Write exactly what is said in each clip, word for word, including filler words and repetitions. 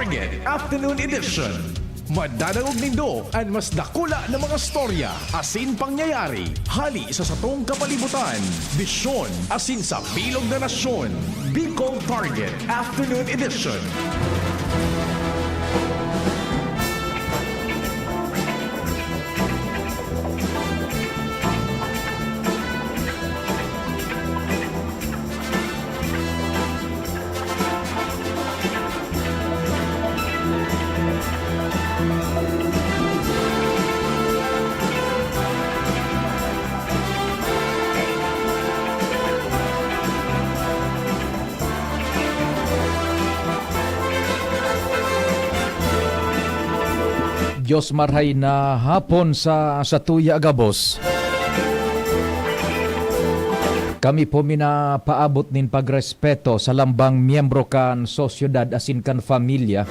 Target Afternoon Edition. Madadangog nindo an mas dakula na mga storya asin pangyayari hali sa satong kapalibutan, bisyon asin sa bilog na nasyon. Bicol Target Afternoon Edition. Diyos marhay na hapon sa satuya gabos. Kami po minapaabot nin pagrespeto sa lambang miyembro kan sosyedad asin kan familya.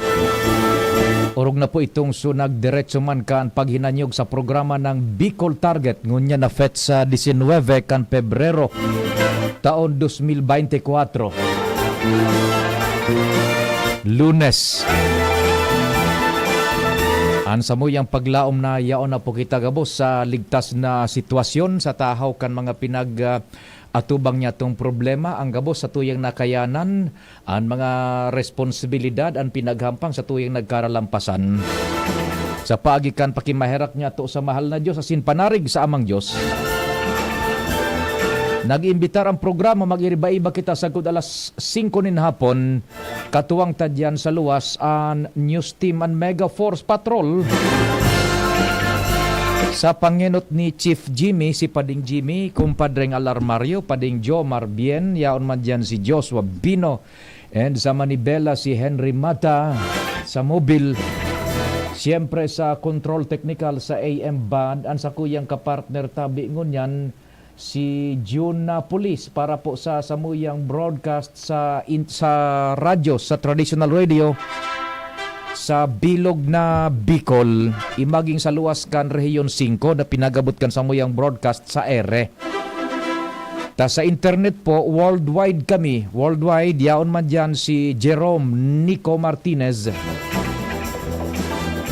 Orog na po itong so nagdiretso man kan paghinanyog sa programa ng Bicol Target ngunyan na petsa disinwebe kan Pebrero, taon dos mil beintikwatro. Lunes. An samuyang paglaom na yaon na po kita gabos sa ligtas na sitwasyon sa tahaw kan mga pinag, ah, atubang niyatong problema, ang gabos sa tuyang nakayanan, an mga responsibilidad, an pinaghampang sa tuyang nagkaralampasan. Sa paagi kan pakimaherak niyato sa mahal na Diyos asin panarig sa Amang Diyos. Nag-iimbitar ang programa, mag-iriba-iba kita sagkod alas singko nin hapon. Katuwang ta diyan sa luwas an News Team, an Mega Force Patrol. Sa pangenot ni Chief Jimmy, si Pading Jimmy, Kumpadreng Alarmario, Pading Jomar Bien, yaon man diyan si Joshua Bino, and sa manibela si Henry Mata, sa mobil. Siyempre sa control technical sa A M band, an sakuyang kapartner tabi ngunyan, si June Napolis para po sa samuyang broadcast sa in-, sa radyo, sa traditional radio, sa bilog na Bicol, imaging sa luwas kan Rehiyon singko na pinagabot kan samuyang broadcast sa ere. Ta sa internet po, worldwide kami. Worldwide, yaon man diyan si Jerome Nico Martinez.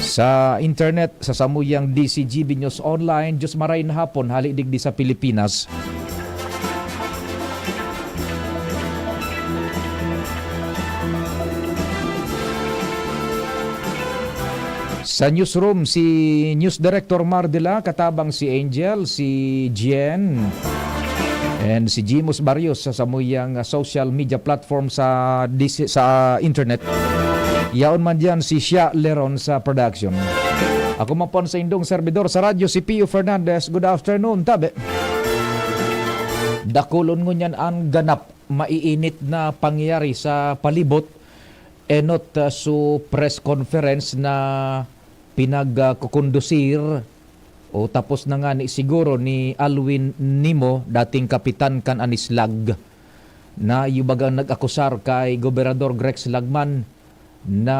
Sa internet, sa samuyang D C G B News Online, Diyos maray na hapon, hali digdi sa Pilipinas. Sa newsroom, si News Director Mar Dela, katabang si Angel, si Jen, and si Jimus Barrios sa samuyang, ah, social media platform sa dis-, sa internet. Yaon man diyan si Shia Leron sa production. Ako man po an saindong servidor sa radyo, si Pio Fernandez. Good afternoon, tabi. Dakulon ngunyan an ganap, maiinit na pangyayari sa palibot. Enot, ah, so press conference na pinagkukondusir o tapos na ngani siguro ni Alwin Nimo, dating kapitan kan Anislag, na iyo bagang nag-akusar kay Gobernador Grex Lagman na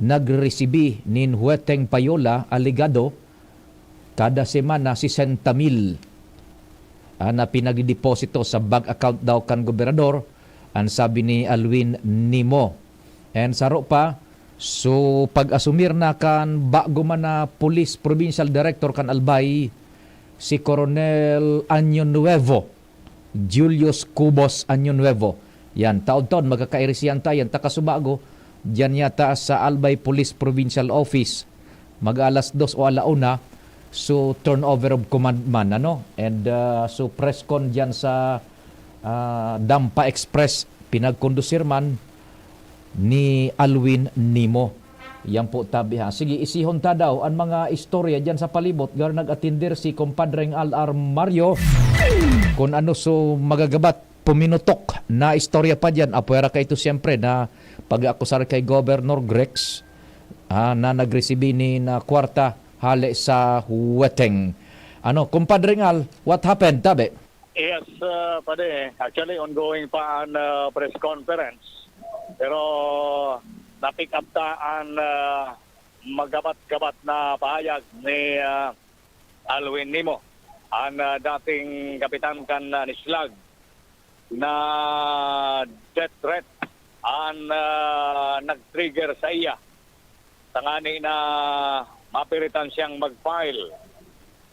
nagreresibi nin Hueteng Payola, alegado, kada semana, sesenta mil, ah, na pinagdeposito sa bank account daw kan gobernador, an sabi ni Alwin Nimo. And saro pa, so pag-asumir na kan bago man na Police Provincial Director kan Albay, si Coronel Año Nuevo, Julius Cubos Año Nuevo. Yan, taon-taon magkakairisihan tayan, takasubago, diyan yata sa Albay Police Provincial Office. Mag-alas dos o ala una, so turnover of command man, ano? And, ah, so press con diyan sa, ah, Dampa Express, pinagkondusir man ni Alwin Nimo. Yan po, tabi ha. Sige, isihon ta daw an mga istorya diyan sa palibot. Gar nag-atender si Compadreng Al Armario. Kung ano so magagabat, puminutok na istorya pa diyan. Apwera ka ito siyempre na pag-akusar kay Governor Grex, ah, na nagresibi ni na kwarta hale sa Hueteng. Ano, Compadreng Al, what happened, tabi? Yes, uh, pwede. Actually, ongoing pa ang, uh, press conference. Pero na-pick up ta ang, uh, magabat-gabat na pahayag ni, uh, Alwin Nimo, ang, uh, dating kapitan kan, uh, Nislag, na death threat an, ah, nag-trigger saiya tangani na mapiritan siyang mag-file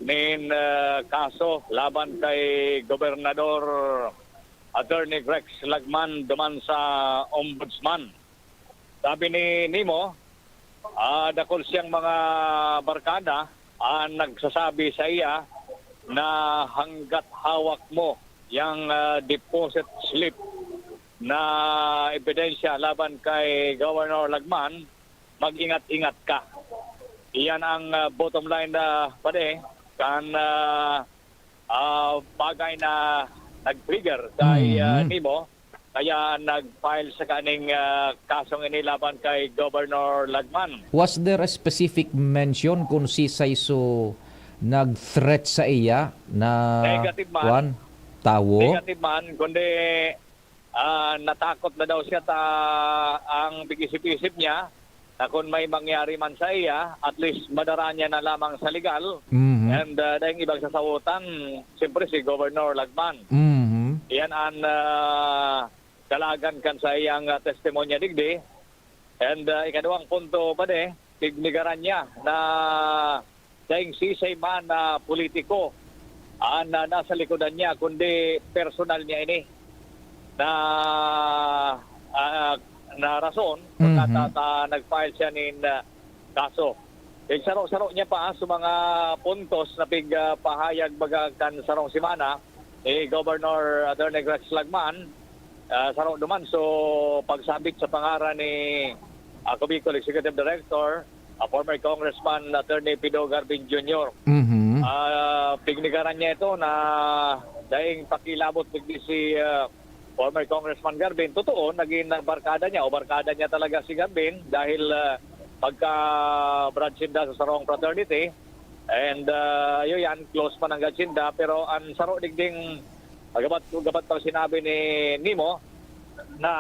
nin, ah, kaso laban kay Gobernador Attorney Rex Lagman duman sa Ombudsman. Sabi ni Nimo, ah, dakul siyang mga barkada ang nagsasabi saiya na hangga't hawak mo yang, ah, deposit slip na ebidensya laban kay Governor Lagman, mag-ingat-ingat ka. Iyan ang, ah, bottom line na pare kan, ah, ah, bagay na nag-trigger kay, ah, Mhm. Nimo, kaya nag-file sa kaning, ah, kasong ini laban kay Governor Lagman. Was there a specific mention kung sisay so nag-threat saiya na Negative man. kwan, tawo? Negative man, kundi, ah, natakot na daw siya ta ang pag-isip-isip niya na kung may mangyari man saiya, at least madara niya na lamang sa legal. Mhm. And, ah, dahil ibang sasawotan, siyempre si Governor Lagman. Mhm. Iyan an, ah, dalagan kan saiyang, ah, testimonya digdi. And, ah, ikaduwang punto pa di, tignigaran niya na daing sisay man na politiko an, ah, nasa likodan niya, kundi personal niya ini na, ah, na rason kung Mhm. nata-, ta-, nag-file siya nin, ah, kaso. Pigsaro-saro niya pa sa mga puntos na pig, ah, pahayag baga kan sarong semana ni Governor Attorney Rex Lagman, ah, saro duman so pagsabit sa pangaran ni, ah, Cubicol Executive Director, ah, former Congressman Attorney Pido Garbin Junior. Mhm. Ah, pignigaran niya ito na daing pakilabot digdi si, ah, former Congressman Garbin. Totoo, naging barkada niya o barkada niya talaga si Garbin dahil, ah, magka-branch sinda sa sarong fraternity. And, ah, yun yan, close pa ng sinda. Pero ang saro digding gabat, gabat pang sinabi ni Nimo na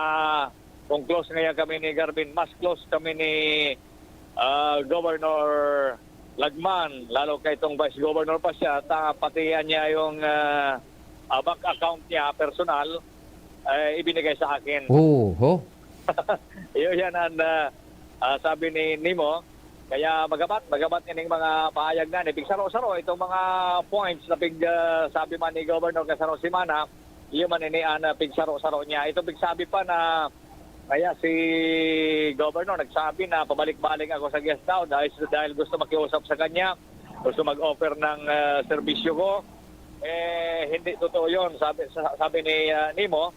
kung close ngayon kami ni Garbin, mas close kami ni, ah, Governor Lagman, lalo kay itong Vice Governor pa siya, ta pati yan niya yung, ah, ah, bank account niya, personal, eh, ibinigay sa akin. Oho. Yun yan ang, ah, ah, sabi ni Nimo. Kaya magabat, magabat ining mga pahayag na ni. Pigsaro-saro itong mga points na pig, ah, sabi man ni Governor kasarong semana, iyo man ini an, ah, pigsaro-saro niya. Itong pigsabi pa na kaya si Governor nagsabi na pabalik-balik ako sa guest daw dahil, dahil gusto makiusap sa kanya, gusto mag-offer ng, ah, serbisyo ko. Eh, hindi totoo yun, sabi, sa-, sabi ni, ah, Nimo.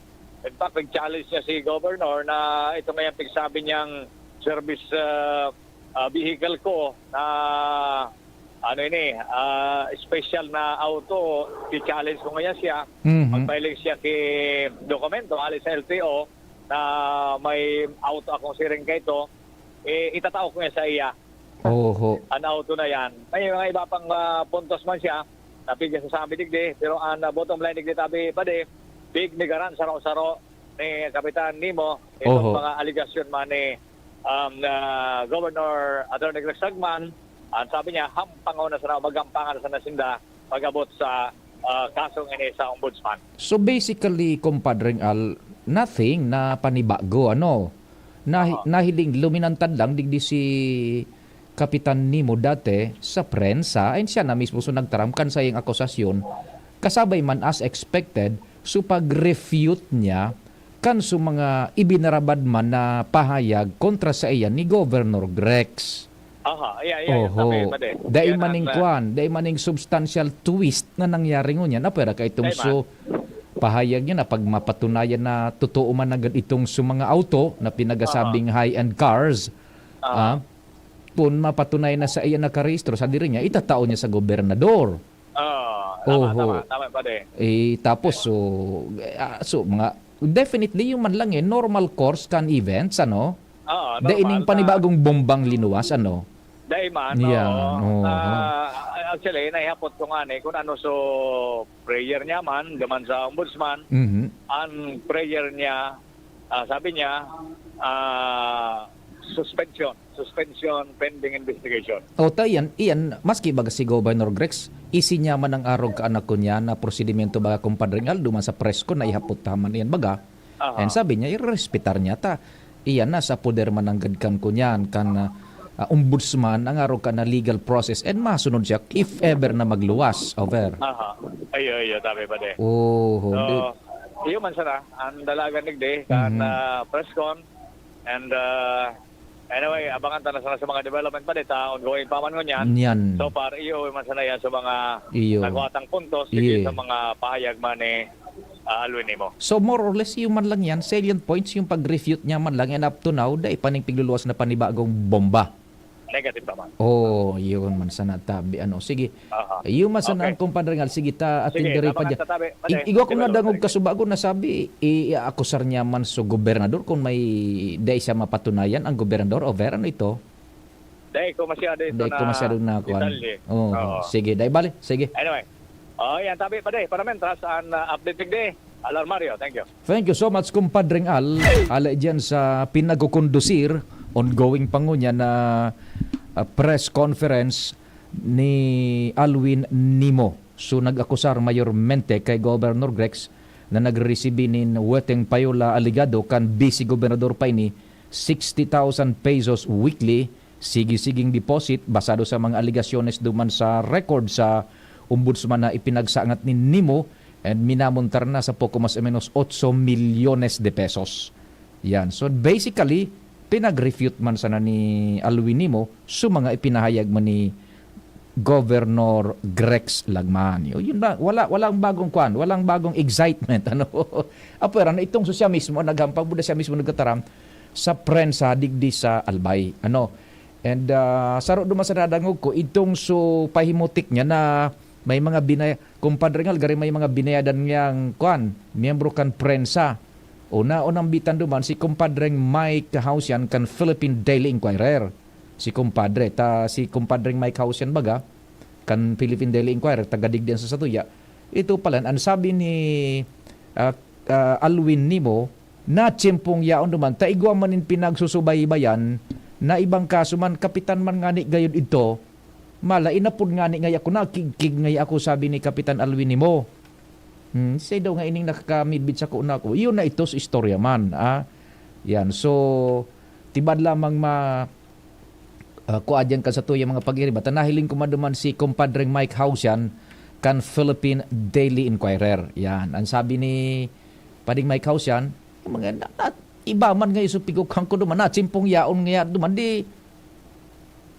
In fact, nag-challenge niya si Governor na ito ngayang pigsabi niyang service, ah, ah, vehicle ko na, ano ini, ah, special na auto, i-challenge ko ngayon siya. Mhm. Mag-file siya ki dokumento, hali sa L T O, na may auto akong siring kaito, eh, itatao ko niya sa iya. Oho. An auto na yan. May mga iba pang, ah, puntos man siya na pigsasabi digdi, pero ang, ah, bottom line digdi tabi, padi, pignigaran saro-saro ni Kapitan Nimo, itong Oho. mga alegasyon man ni, um, ah, Governor Attorney Rex Lagman, ang sabi niya, hampangon na sana, maghampangan na sana sinda pag-abot sa, ah, kasong ini sa Ombudsman. So basically, Compadre Al, nothing na panibago, ano? Nahi-, Aha. nahiling luminantad lang digdi si Kapitan Nemo dati sa prensa, and siya na mismo so nagtaram kan saiyang akusasyon, kasabay man as expected, so pag-refute niya kan so mga ibinarabad man na pahayag kontra saiya ni Governor Grex. Aha, iya, iya, iya, Oho. sabi, padi. Dai Yan maning ang, ah, kwan, dai maning substantial twist na nangyari ngunyan. Apwera ka itong Dai man. so pahayag niya na pag mapatunayan na totoo man agad itong so mga auto na pinagasabing Aha. high-end cars, Aha. ah, kung mapatunayan na saiya nakarehistro, sa diri niya, itatao niya sa gobernador. Ah, tama, Oho. tama, tama, padi. Eh, tapos, so, eh, ah, so, mga, definitely, yung man lang eh, normal course kan events, ano? Oo, Dai normal ning na panibagong bombang linuwas, ano? Dai man, Yan, oo. oo. Ah, actually, naihapot ko nga ni kung ano so prayer niya man, duman sa ombudsman, Mhm. ang prayer niya, ah, sabi niya, ah, suspension, suspension pending investigation. O, ta iyan, iyan, maski baga si Governor Grex, isi niya man ang arog kaanak ko niya na prosedimento baga, Compadre Al, duman sa presko na ihapot ta man iyan baga. Aha. And sabi niya, irerespetar niya ta. Iyan na sa poder mananggad kan kunyan, kan, ah, ah, ombudsman, ang araw ka na legal process, and masunod siya if ever na magluwas, over. Aha. Ayo, ayo, tabi pa de. Oho, So, di- iyo man sana, ang dalagan digdi, kan, Mhm. ah, press con, and, ah, anyway, abangan ta na sana sa mga development pa de, ta ongoing pa man ngunyan. Nyan. So far, iyo man sana yan sa mga Iyo. nagwatang puntos, sige Iyo. sa mga pahayag man ni, ah, Alwin Nimo. So, more or less, iyo man lang yan, salient points, yung pag-refute niya man lang, and up to now, dai pa ning pigluluwas na panibagong bomba. Negative pa man. Oh, yun man sana tabi. Ano, sige. Aha. Yun man sana Okay. ang kumpadre Ngal. Sige, ta, ating Sige, diri pa tama dyan. ka sa tabi. Pwede. I-, igwa ko Sige, nga dangog sige. kasubago na sabi, i-, i-akusar niya man sa gobernador kung may dai siya mapatunayan ang gobernador. Over, ano ito? Dai ko masyado ito Dai ko na masyado na kuwan. detalye. Oo, Oo. sige. Dai bali. Sige. Anyway. Oh, yan, tabi pa de. Para mentras, ang, ah, update digdi. Alarmario, thank you. Thank you so much, Kumpadreng Al. Ala dyan sa pinagkukondusir, ongoing pa ngunyan na, ah, press conference ni Alwin Nimo. So, nag-akusar mayormente kay Governor Grex na nagre-resibi nin weteng payola alegado kan Vice Gobernador pa ini, sixty thousand pesos weekly, sige-siging deposit, basado sa mga alegasyones duman sa record sa Ombudsman na ipinagsangat ni Nimo, and minamontar na sa poco mas o menos otso milyones de pesos. Yan. So, basically, pinag-refute man sana ni Alwin Nimo sa mga ipinahayag man ni Governor Grex Lagman. Yun, yun ba? Wala, walang bagong kwan, walang bagong excitement. Ano? Apwera na itong so siya mismo, naghampang buda siya mismo nagkataram sa prensa digdi sa Albay. Ano? And, ah, saro duman sa nadangog ko, itong so pahimutik niya na may mga binaya-, Kumpadre Ngal, gari may mga binayadan niyang, kwan, miyembro kan prensa. Una, unang bitan duman, si Kumpadreng Mike Hausian kan Philippine Daily Inquirer. Si Kumpadre, ta si Kumpadreng Mike Hausian baga, kan Philippine Daily Inquirer, taga digdi yan sa satuya. Ito pala, ang sabi ni, ah, ah, Alwin Nimo, na tsimpong yaon duman, ta igwa man nin pinagsusubaybayan na ibang kaso man, kapitan man ngani gayod idto, mala, inapod ngani ngaya ako, nakigkig ngaya ako, sabi ni Kapitan Alwin Nimo. Hmm, say daw nga ining nakakamidbid sa kuon ako. Iyo na ito sa istorya man, ah. Yan. So, tibad lamang ma-, ah, kua diyan kan satuyang mga pag-iriba. Ta nahiling ko man duman si Kumpadreng Mike Hausian kan Philippine Daily Inquirer. Yan. Ang sabi ni Pading Mike Hausian, mga na, na, iba man nga isupigok ko duman, na tsimpong yaon nga duman, di,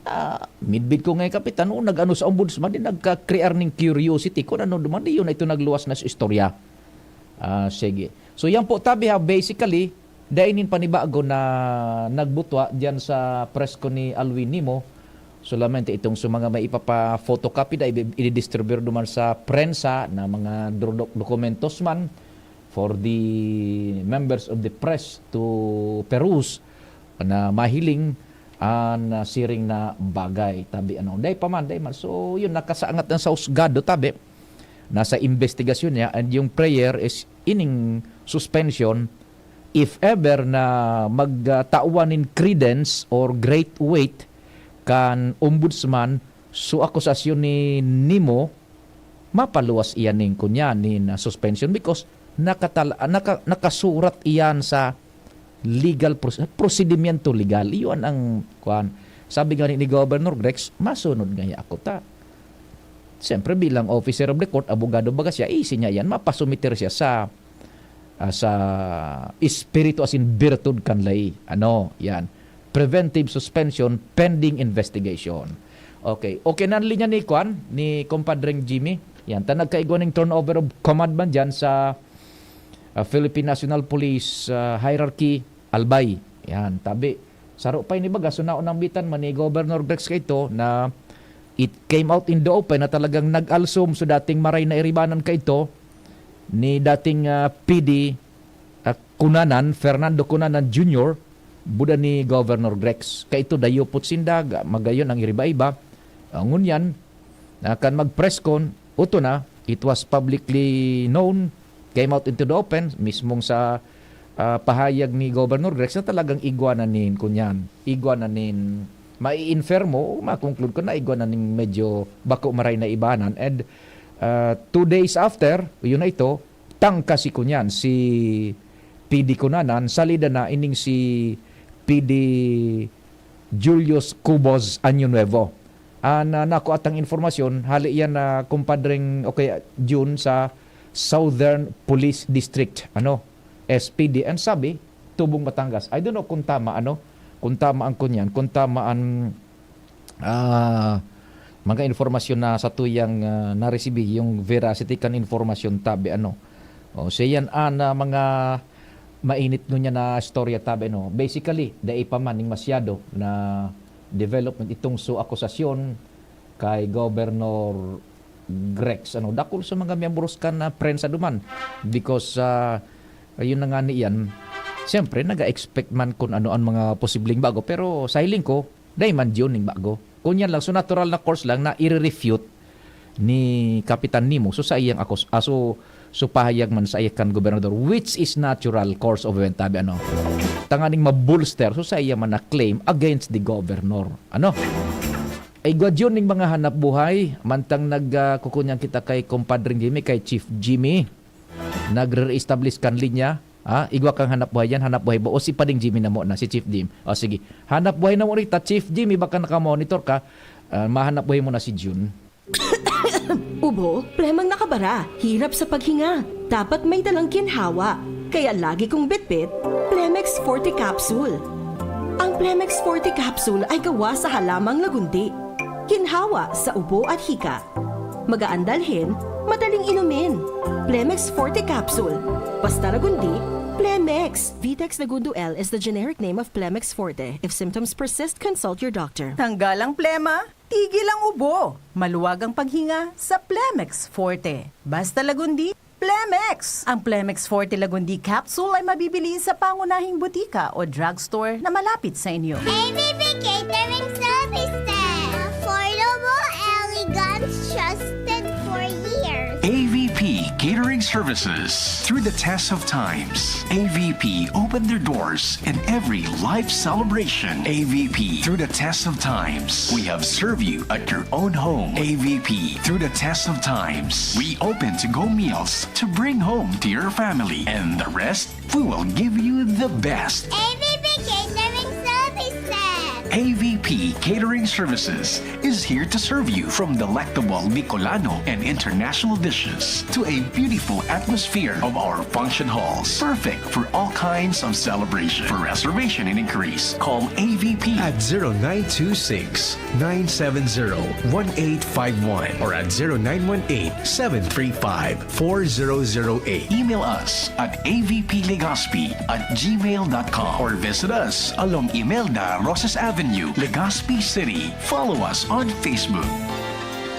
ah, midbid ko nga kapitan, o nag-ano sa ombudsman, di nagka-create ning curiosity kung ano duman, di yun na ito nagluwas na sa istorya. Ah, sige. So, yan po, tabi ha, basically, dai nin panibago na nagbutwa diyan sa presko ni Alwin Nimo. Solamente itong sa mga may ipapa-photocopy na ibi-, i-distribute duman sa prensa na mga dro-, dokumentos man for the members of the press to peruse na mahiling an, ah, siring na bagay. Tabi, ano, dai pa man, dai man. So, yun, nakasaangat na sa husgado, tabi. Nasa investigasyon niya, and yung prayer is ining suspension, if ever na magtawan nin credence or great weight kan ombudsman, so akusasyon ni Nimo, mapaluwas iyan nin kunya, nin, ah, suspension because nakatal-, naka-, nakasurat iyan sa legal pros-, prosedimento legal. Iyon ang, kuwan. Sabi nga ni, ni Governor Grex, masunod nga ako ta. Siyempre, bilang officer of the court, abogado baga siya, easy niya yan, mapasumiter siya sa, ah, sa espiritu as in virtud kan ley. Ano, yan. Preventive suspension pending investigation. Okay. Okay na ang linya ni, kuwan, ni Compadreng Jimmy. Yan, ta nagkaigwa ning turnover of command man dyan sa, ah, Philippine National Police, ah, hierarchy, Albay. Yan, tabi. Saro pa ini baga, so naunambitan man ni Governor Grex kaito na it came out in the open na talagang nag-alsom sa dating Maray na Iribanan kaito ni dating, ah, P D, ah, Cunanan, Fernando Cunanan Junior, buda ni Governor Grex. Kaito dayupot sinda, ga-, magayon ang iriba-iba. Ah, ngunyan, na kan mag-press con, uto na, it was publicly known, came out into the open, mismong sa, ah, pahayag ni Governor Grex na talagang igwa na nin, kunyan, igwa na nin, mai-infer mo, o ma-conclude ko na igwa na nin medyo bako maray na ibanan. And, ah, two days after, yun na ito, tangka si kunyan, si P D Cunanan, salida na ining si P D Julius Cubos Año Nuevo. An, ah, nakuha tang informasyon, hali yan na kumpadreng, o kaya June sa Southern Police District, ano, S P D. And sabi, Tubong, Batangas. I don't know kung tama, ano, kung tama ang kunyan, kung tama ang, ah, mga informasyon na sa tuyang, ah, naresibi, yung veracity kan informasyon tabi, ano. O, siya yan, ah, na mga mainit ngunyan na istorya tabi, no. Basically, dai pa man ning masyado na development itong su akusasyon kay Governor Grex, ano, dakul sa mga miyembros kan, ah, prensa duman. Because, ah, ayun na nga ni yan, siyempre, naga-expect man kung ano ang mga posibleng bago. Pero sa hiling ko, dai man diyon ning bago. Kunyan lang, so natural na course lang na i-refute ni Kapitan Nemo. So sa iyang akos-, ah, so, so pahayag man sa iya kan gobernador, which is natural course of event, tabi, ano. Tanganing ma-bolster, so sa iya man na claim against the governor. Ano? Igwa diyon ning mga hanap buhay, mantang nag, ah, kukunyan kita kay Compadre Jimmy, kay Chief Jimmy. Nagre-reestablish kan linya. Ah, igwa kang hanap buhay yan, hanap buhay ba? O si Pading Jimmy na muna, si Chief Jim. O sige, hanap buhay na muna kita, Chief Jimmy, baka nakamonitor ka. Ah, mahanap buhay mo na si June. Ubo, plemang nakabara, hirap sa paghinga. Dapat may dalang ginhawa. Kaya lagi kong bitbit, Plemex Forte Capsule. Ang Plemex Forte Capsule ay gawa sa halamang lagundi. Ginhawa sa ubo at hika. Magaan dalhin, madaling inumin. Plemex Forte Capsule. Basta lagundi, Plemex. Vitex Lagundo L is the generic name of Plemex Forte. If symptoms persist, consult your doctor. Tanggal ang plema, tigil ang ubo. Maluwag ang paghinga sa Plemex Forte. Basta lagundi, Plemex! Ang Plemex Forte Lagundi Capsule ay mabibili sa pangunahing butika o drugstore na malapit sa inyo. A V P Catering Services. Affordable, elegant, trusted for years. A V P Catering Services. Through the test of times, A V P opened their doors in every life celebration. A V P, through the test of times, we have served you at your own home. A V P, through the test of times, we open to-go meals to bring home to your family. And the rest, we will give you the best. A V P Catering Services. A V P Catering Services is here to serve you from delectable Bicolano and international dishes to a beautiful atmosphere of our function halls. Perfect for all kinds of celebration. For reservation and inquiries, call A V P at zero nine two six, nine seven zero, one eight five one or at zero nine one eight, seven three five, four zero zero eight. Email us at A V P Legazpi at gmail dot com or visit us along Imelda Rosas Avenue, Legazpi City. Follow us on Facebook.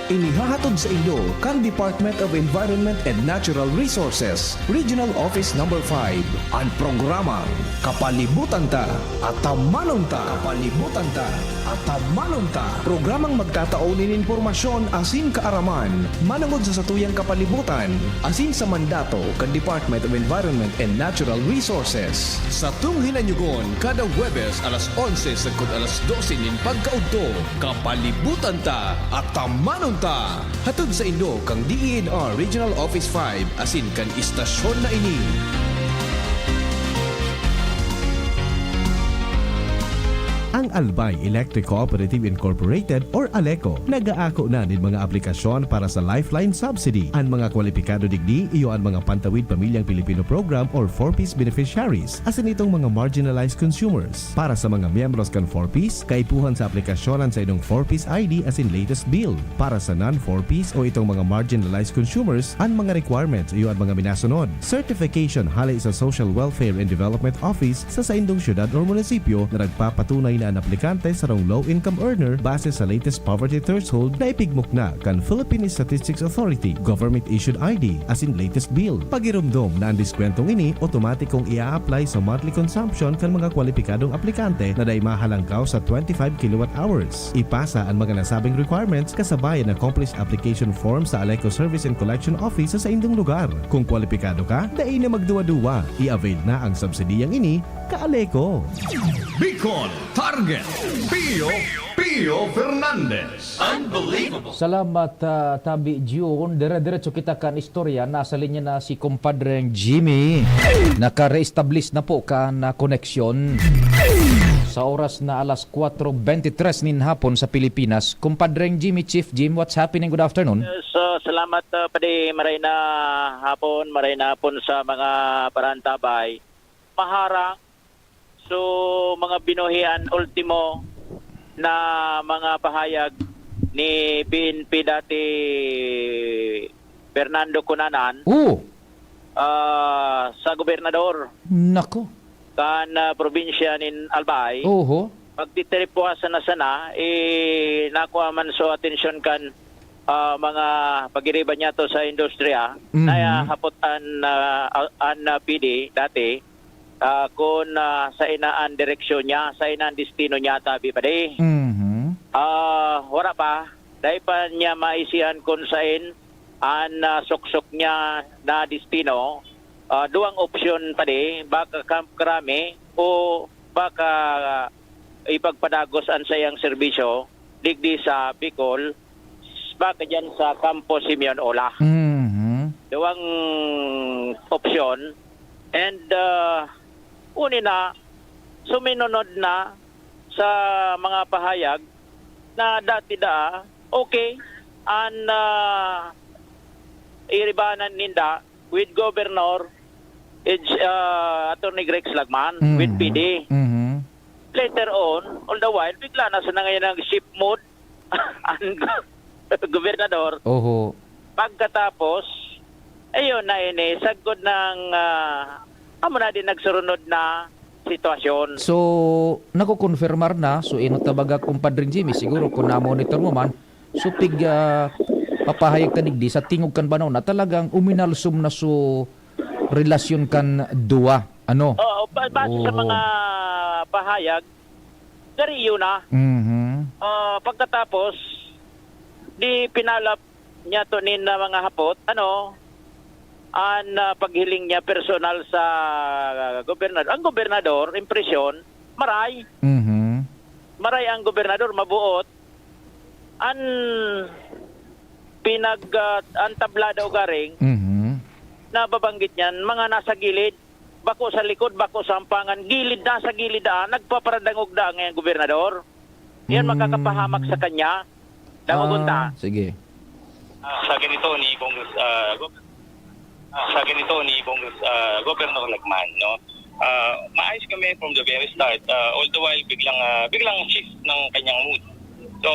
Inihahatod sa inyo kan Department of Environment and Natural Resources, Regional Office Number five, an programang Kapalibutan Ta, Atamanon Ta. Kapalibutan Ta, Atamanon Ta. Programang magtatao nin impormasyon asin kaaraman manongod sa satuyang kapalibutan asin sa mandato kan Department of Environment and Natural Resources. Satong hinanyugon kada Huwebes alas onse sagkod alas dose nin pagkaudto. Kapalibutan Ta, Atamanon Ta! Hatod sa inyo kan D E N R Regional Office five asin kan istasyon na ini. Ang Albay Electric Cooperative Incorporated or ALECO nag-aako na nin mga aplikasyon para sa Lifeline Subsidy. An mga kwalipikado digdi iyo an mga Pantawid Pamilyang Pilipino Program or four Ps beneficiaries, asin itong mga marginalized consumers. Para sa mga miyembros kan four Ps, kaipuhan sa aplikasyon an saindong four Ps I D asin latest bill. Para sa non-four Ps o itong mga marginalized consumers, an mga requirements iyo an mga minasunod. Certification hale sa Social Welfare and Development Office sa saindong syudad or munisipyo na nagpapatunay na an aplikante sarong low-income earner base sa latest poverty threshold na ipigmukna kan Philippine Statistics Authority, government-issued I D, asin latest bill. Pagiromdom na an diskwentong ini otomatikong i-a-apply sa monthly consumption kan mga kwalipikadong aplikante na dai mahalangkaw sa twenty-five kilowatt hours. Ipasa an mga nasabing requirements kasabay an accomplished application form sa ALECO Service and Collection Office sa saindong lugar. Kung kwalipikado ka, dai na magduwa-duwa. I-avail na ang subsidiyang ini, ka-ALECO. Bicol Target. Pio Rio Fernandez. Unbelievable. Salamat, ah, Tabi Jun. Dire-diretso kita kan istorya. Nasa linya na si Kumpadreng Jimmy. Naka-reestablish na po kan, ah, koneksyon. Sa oras na alas kwatro bentitres nin hapon sa Pilipinas. Kumpadreng Jimmy, Chief Jim, what's happening? Good afternoon. So, salamat, ah, Padi. Maray na hapon, maray na hapon sa mga parantabay. Maharang, so, mga binuhian, ultimo na mga pahayag ni P N P dati Fernando Cunanan, Oo. ah, sa gobernador Nako. kan, ah, probinsya nin Albay. Oho. Pagtitiripwasan na sana, eh, nakuha man so atensyon kan, ah, mga pagiriba niya to sa industriya, Mhm. na hapot an, ah, an, ah, P D dati, ah, kun, ah, saen na an direksyon niya, saen na an destino niya, tabi pa di. Mhm. Ah, wala pa. Dai pa niya maisihan kun saen an, ah, suksok niya na destino. Ah, duwang opsyon pa di, baka Camp Crame o baka ipagpadagos an saiyang serbisyo digdi sa Bicol, baka diyan sa Campo Simeon Ola. Mhm. Duwang opsyon. And, ah, uni na, suminunod na sa mga pahayag na dati daa, okay, an, ah, iribanan ninda with Governor, it's, ah, Attorney Greg Slagman, with Mhm. P D. Mhm. Later on, all the while, bigla na sana ngayon nag-shift mode ang gobernador. Oho. Pagkatapos, ayun na ini, sagkod ng, ah, amo na din nagsurunod na sitwasyon. So, nakukonfirmar na, so, inot na baga, Kumpadre Jimmy, siguro kung na-monitor mo man, so, pig, ah, papahayag ta digdi, sa tingog kan banaw na, talagang uminalsom na so relasyon kan duwa, ano? Oo, ba-, base sa Oo. mga pahayag, gari yun na. Mhm. Ah, pagkatapos, di pinalap niya to nin na mga hapot, ano, an, ah, paghiling niya personal sa gobernador. Ang gobernador, impresyon, maray. Mhm. Maray ang gobernador, mabuot. An pinag, ah, an tablada o garing Mhm. nababanggit niyan, mga nasa gilid, bako sa likod, bako sa ampangan, gilid na, sa gilid na, nagpaparadangog na ang iyang gobernador. Yan Mm. makakapahamak sa kanya. Dangogon ta. Ah, sige. Ah, sa ganito ni Congress, ah, Gov-, ah, sa ganito ni Congress, ah, Governor Lagman, no? Ah, maayos kami from the very start, ah, all the while biglang, ah, biglang shift ng kanyang mood. So,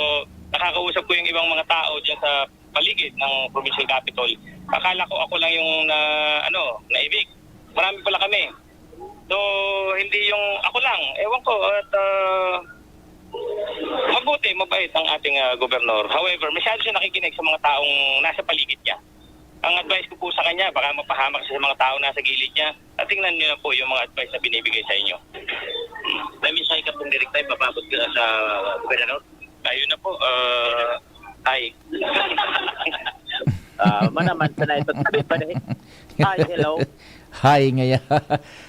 nakakausap ko yung ibang mga tao diyan sa paligid ng provincial capital. Akala ko ako lang yung na, ano, na-evict. Marami pala kami. So, hindi yung ako lang. Ewan ko, at, ah, mabuti, mabait ang ating, ah, gobernador. However, masyado siya nakikinig sa mga taong nasa paligid niya. Ang advice ko po sa kanya, baka mapahamak siya sa mga taong nasa gilid niya. At tingnan niyo lang po yung mga advice na binibigay sa inyo. May mensahe ka pong direkta, ipapaabot ka sa gobernador? Ayun na po, ah, hi. Ah, manaman sana ito. Tabi pa rin. Hi, hello. Hi, ngaya.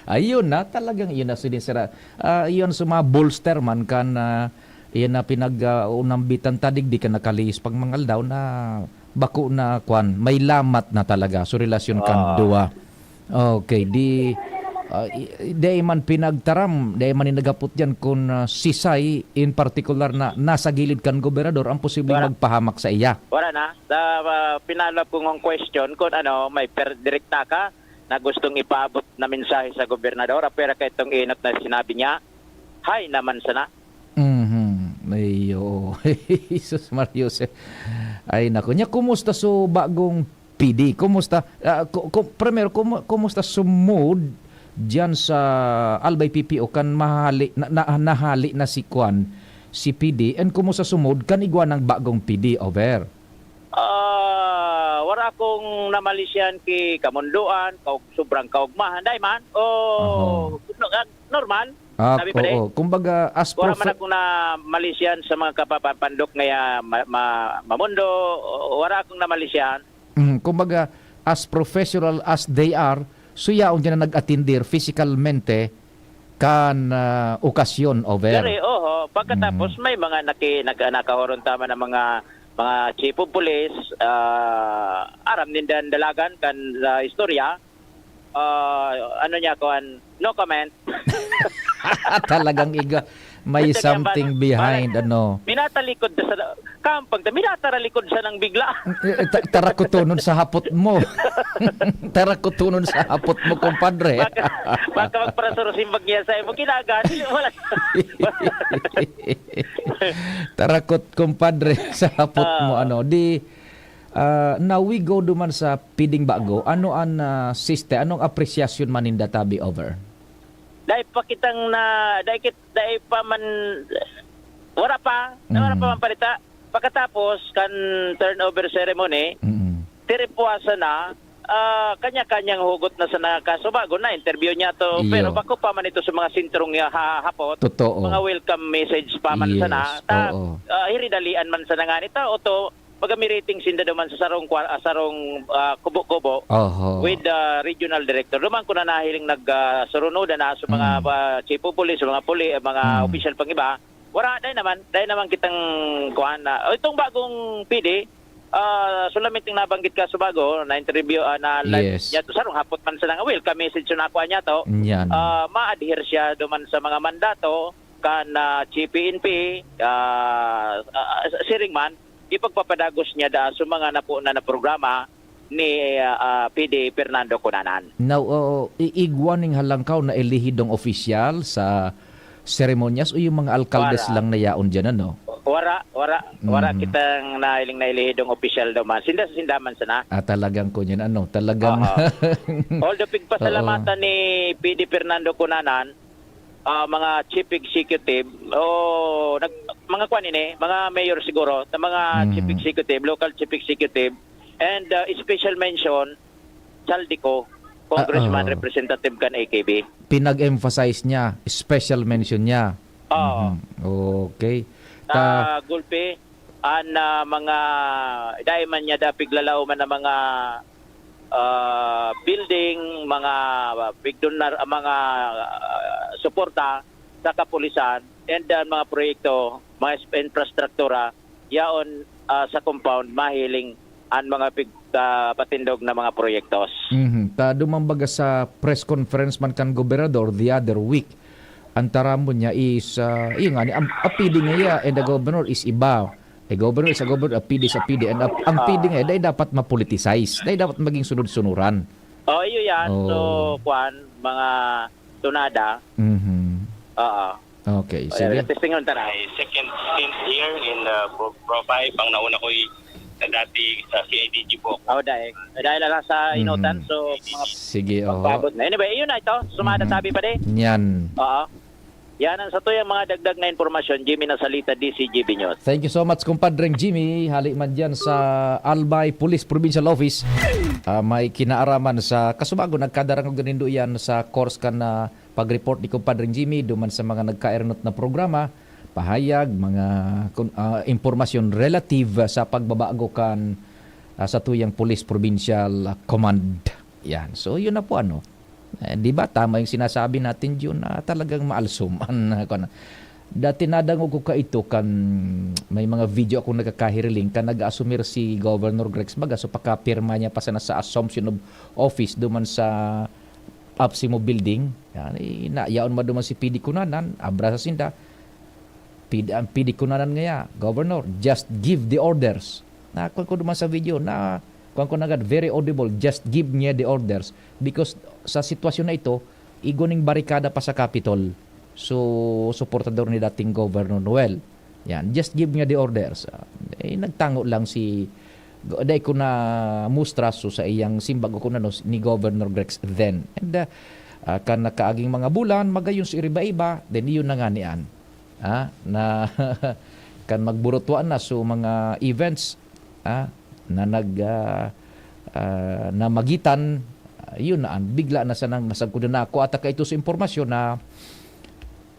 Ayun na, talagang yun na sinisira. Ah, yun sa mga bolster man kan, ah, yun na pinag, ah, unambitan ta digdi kan nakalihis pang mga aldaw na bako na, kwan, may lamat na talaga. So, relasyon kan Ah. duwa. Okay, di, ah, i-, di man pinagtaram, di man naghapot diyan kun, ah, sisay in particular na nasa gilid kan gobernador ang posibleng Wala. magpahamak sa iya. Wala na. Sa, ah, pinalap kong ang question kung ano, may per-, direkta ka na gustong ipaabot na mensahe sa gobernador, apwera ka itong inot na sinabi niya, hay naman sana. Mhm. Ay, oo. Jesus Maria Jose. Ay, naku. Nya, kumusta so bagong P D? Kumusta? Ah, ku-, ku-, primero, kumu-, kumusta so mood diyan sa Albay P P O kan mahali, na, na, nahali na si Kwan, si P D? And kumusta so mood kan igwa ng bagong P D over? Ah, wala akong namalisyan ki kamundoan, kaug-, sobrang kaugmahan. Dai man? O, Aha. no-, ah, normal? Ah, Sabi pa, oo. Kumbaga, as Wala man profe- akong namalisyan sa mga kapapandok ngaya ma-, ma-, mamundo. O, wala akong namalisyan. Mm, kumbaga, as professional as they are, so yaon dyan na nag-atindir physicalmente kan, ah, okasyon, over. Gari, oho. Pagkatapos, Mm. may mga naki-, nag-, nakahoron tama ng mga, mga chief of police, ah, aram ninda ang dalagan kan sa istorya. Ah, ano niya, kuwan, no comment. Talagang iga-, may Kasi kaya something ba, behind, parang ano. Minatalikod na sa, kampag, minataralikod siya ng bigla. Eh, eh, ta-, tarakutunon sa hapot mo. Tarakutunon sa hapot mo, kumpadre. Baka, baka magparasuro simbag niya sa imo, kinagan. Wala. Tarakot, kumpadre, sa hapot mo, Ah. ano. Di, ah, now we go duman sa Piding Bago. Ano an, ah, siste-, anong apresyasyon man ninda tabi over? Dai pa kitang na, dai kit-, dai pa man, wala pa, na wala pa Mm. man balita. Pagkatapos kan turnover ceremony, Mm. tiripuasa na, ah, kanya-kanyang hugot na sa nakasubago na interview niya to. Iyo. Pero bako pa man ito sa mga sentrong ya-, ha-, hapot. Totoo. Mga welcome message pa man Yes, sana. Ta-, oo. ah, hiridalian man sana nga ni tao to, pagkamiriting sinda duman sa sarong kwa-, ah, sarong, ah, kubo-kubo Oho. with the regional director. Duman ko na nahiling nag, ah, surunodan na sa mga, Mm. ah, chief of police, sa mga puli-, ah, mga Mm. opisyal pang iba. Wala, dai naman, dai naman kitang kuwan na, oh, itong bagong P D, ah, solamente nabanggit ka sa bago, na interview, ah, na live Yes. niya to, sarong hapot man sana nga, welcome message na kuha niya to. Yan. Ah, ma-adhere siya duman sa mga mandato kan, ah, G P N P, ah, ah, siring man, ipagpapadagos niya da sa mga napunan na programa ni, ah, ah, P D Fernando Cunanan. Now, oo, i-, igwa ning halangkaw na elehidong opisyal sa seremonyas o yung mga alkaldes Wala. lang na yaon dyan, ano? Wara, wara, wara Mhm. kitang nahiling na elehidong opisyal daw man. Sinda sa sindaman sana. Ah, talagang kunyan, ano? Talagang Oo. Although pigpasalamatan Oo. ni P D Fernando Cunanan, ah, mga chief executive o nag-, mga kwan ini, mga mayor siguro, na mga chief Mhm. executive, local chief executive, and, ah, special mention, Zaldy Co, congressman, Oo. representative kan A K B. Pinag-emphasize niya, special mention niya. Oo. Mhm. Okay. Sa Ta- gulpi, an, ah, mga, dai man niya da piglalaoman na mga, ah, building, mga pigdonar-, mga, ah, suporta sa kapulisan, and an mga proyekto, mga es-, infrastruktura, yaon, ah, sa compound, mahiling an mga pig-, ah, patindog na mga proyektos. Mhm. Ta dumang baga sa press conference man kan gobernador the other week, an taramon niya is, ah, iyo ngani, ang, ang P D ngaya and the governor is iba. The governor is a governor, a P D is a P D, and a, ang Ah. P D ngaya, dai dapat mapoliticize, dai dapat maging sunod-sunuran. Oh, iyo yan. So, Oo. kwan, mga tunada. Mhm. Oo. Okay, Oh, sige. yeah, testing yun, tara. My second stint here in the Pro-, Pro five. Ang nauna ko ay sa dati, sa C I D G po ako. Oh, dahil, dahil lang sa Mm. Inutan, so, mga Sige, oho. pagpabot na. Anyway, yun na ito. Sumada Mhm. tabi pa di. Yan. Oo. Yan ang sa tuyang mga dagdag na impormasyon, Jimmy Nasalita, D C G B News. Thank you so much, Compadreng Jimmy. Hali man dyan sa Albay Police Provincial Office. Ah, may kinaaraman sa kasubago, nagkadarangog nindo yan sa course kan, ah, pag-report ni Compadreng Jimmy duman sa mga nagkaernot na programa, pahayag, mga kun-, ah, impormasyon relative sa pagbabago kan, ah, sa tuyang Police Provincial Command. Yan. So, yun na po, ano. Eh, di ba, tama yung sinasabi natin, Jun, na talagang maalsom an, ah, kwan. Dati nadangog ko ka ito kan may mga video akong nagkakahiriling kan nag-asumir si Governor Grex Baga, so pakapirma niya pa sana sa assumption of office duman sa Apsimo Building. Yan, eh, na, yaon man duman si P D Cunanan, abra sa sinda. P D, ang P D Cunanan ngaya, "Governor, just give the orders." Na, kwan ko duman sa video, na, kwan ko nagad, very audible, "Just give niya the orders." Because sa sitwasyon na ito, igwa ning barikada pa sa Capitol. So, suportador ni dating Governor Noel. Yan, "Just give niya the orders." Ah, eh, nagtango lang si Go-, dai ko na mustra so sa iyang simbag o kung ano s-, ni Governor Grex then. And, ah, ah, kan nakaaging mga bulan, magayon so iriba-iba, then iyon na nga niyan. Ah, na kan magburutwa na so mga events, ah, na nag, ah, ah, na magitan, ah, yun na, ang bigla na sanang nasagkod na ako. At kaito sa impormasyon na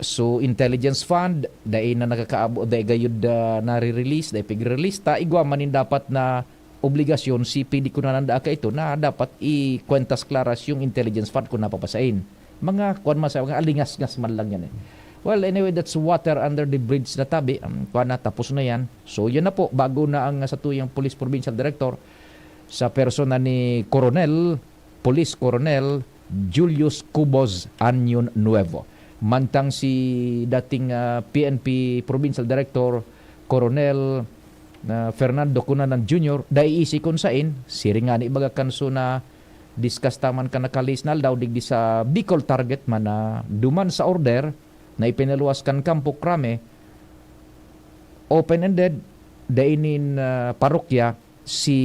so intelligence fund, dai na nakakaabo, dai gayud, ah, nare-release, dai pig-release, ta igwa man nin dapat na obligasyon si P D Cunanan da kaito na dapat ikwentas klaras yung intelligence fund kung napapasain. Mga kuwan man sa mga alingasngas man lang yan eh. Well, anyway, that's water under the bridge na tabi. Um, kuwan na, tapos na yan. So, yan na po. Bago na ang, ah, satuyang Police Provincial Director sa persona ni Coronel, Police Coronel Julius Cubos Año Nuevo. Mantang si dating, ah, P N P Provincial Director Coronel, ah, Fernando Cunanan Junior, dai isi kun sain, siring ngani baga kan so na-discuss ta man kan nakalis na aldaw digdi sa Bicol Target man na duman sa order na ipinaluwas kan Kampo Crame, open-ended, dai nin, ah, parokya si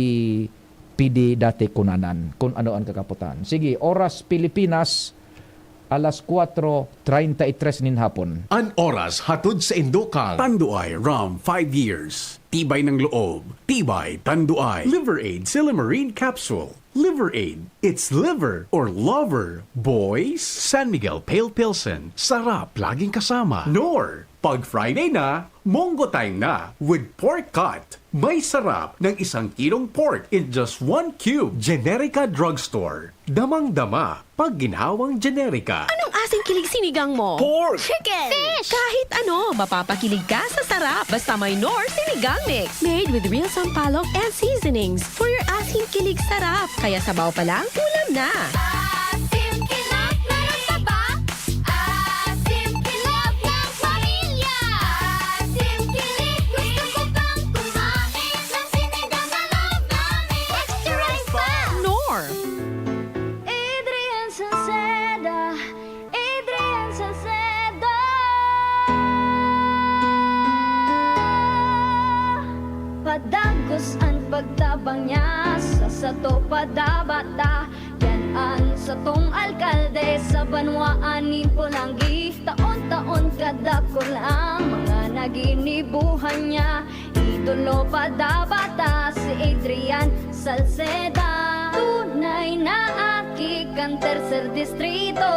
P D dati Cunanan, kun ano an kakapotan. Sige, oras Pilipinas, alas kuwatro treinta y tres nin hapon. An oras hatod sa indo kan Tanduay Rum five years. Tibay ng loob, tibay Tanduay. Liver Aid Silymarin Capsule. Liver Aid, it's liver or lover. Boys, San Miguel Pale Pilsen. Sarap laging kasama. Knorr, pag Friday na, Monggo time na with pork cut. May sarap ng isang kilong pork in just one cube. Generica Drugstore. Damang-dama pag ginhawang Generica. Anong asin kilig sinigang mo? Pork! Chicken! Fish! Kahit ano, mapapakilig ka sa sarap. Basta may Knorr Sinigang Mix. Made with real sampalok and seasonings for your asin kilig sarap. Kaya sabaw pa lang, ulam na. Asim kilig, meron pa ba? Asim kilig ng pamilya. Asim kilig, gusto ko pang kumain ng sinigang na love namin. Extra rice pa! Knorr! Adrian Salceda, Adrian Salceda. Padagos an pagtabang niya sa sato padabata. Yan an satong alkalde sa banwaan nin Polangui. Taon-taon kadakul ang mga naginibuhan niya. Idolo padabata si Adrian Salceda. Tunay na aki kan tercer distrito.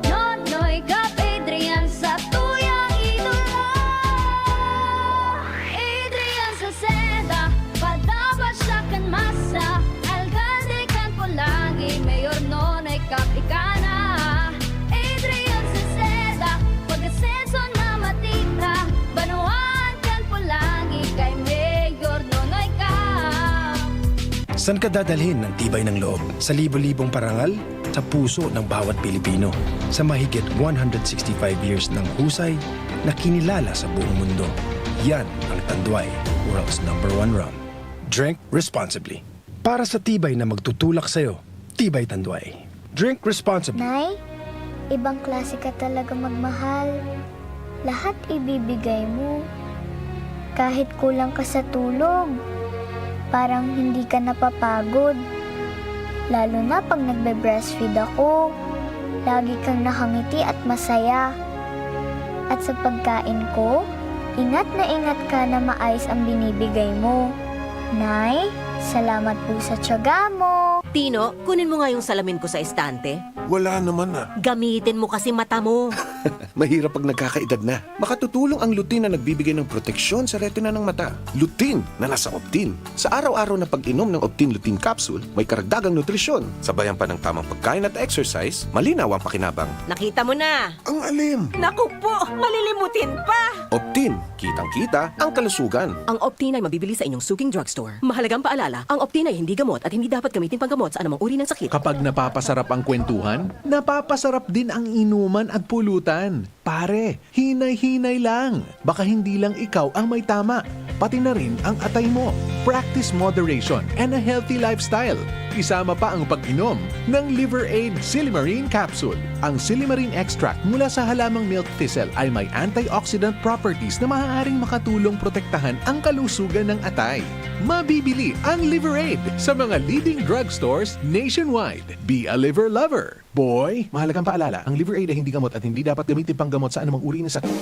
Nonoy Cap Adrian sa tuyang idolo. Adrian Salceda, padaba siya kan masa. Alkalde kan Polangui, Mayor Nonoy Cap ika na. Adrian Salceda, pag-asenso na matira. Banwaan kan Polangui kay Mayor Nonoy Cap. Saan ka dadalhin ng tibay ng loob? Sa libo-libong parangal? Sa puso ng bawat Pilipino. Sa mahigit one hundred sixty-five years ng husay na kinilala sa buong mundo. Yan ang Tanduay, world's number one rum. Drink responsibly. Para sa tibay na magtutulak sa'yo, Tibay Tanduay. Drink responsibly. Nay, ibang klase ka talaga magmahal. Lahat ibibigay mo. Kahit kulang ka sa tulog, parang hindi ka napapagod. Lalo na pag nagbe-breastfeed ako, lagi kang nakangiti at masaya. At sa pagkain ko, ingat na ingat ka na maayos ang binibigay mo. Nay, salamat po sa tiyaga mo. Tino, kunin mo nga yung salamin ko sa estante. Wala naman, ah. Gamitin mo kasi mata mo. Mahirap pag nagkakaedad na. Makatutulong ang lutein na nagbibigay ng proteksyon sa retina ng mata. Lutein na nasa Optin. Sa araw-araw na pag-inom ng Optin Lutein Capsule, may karagdagang nutrisyon. Sabayan pa ng tamang pagkain at exercise, malinaw ang pakinabang. Nakita mo na! Ang alim! Naku po! Malilimutin pa! Optin, kitang-kita ang kalusugan. Ang Optin ay mabibili sa inyong suking drugstore. Mahalagang paalala, ang Optin ay hindi gamot at hindi dapat gamitin panggamot sa anumang uri ng sakit. Kapag napapasarap ang kwentuhan, napapasarap din ang inuman at pulutan. Pare, hinay-hinay lang. Baka hindi lang ikaw ang may tama, pati na rin ang atay mo. Practice moderation and a healthy lifestyle. Isama pa ang pag-inom ng Liver Aid Silymarin Capsule. Ang silymarin extract mula sa halamang milk thistle ay may antioxidant properties na maaaring makatulong protektahan ang kalusugan ng atay. Mabibili ang Liver Aid sa mga leading drugstores nationwide. Be a liver lover. Boy, mahalagang paalala, ang Liver Aid ay hindi gamot at hindi dapat gamitin panggamot sa anumang uri ng sakit.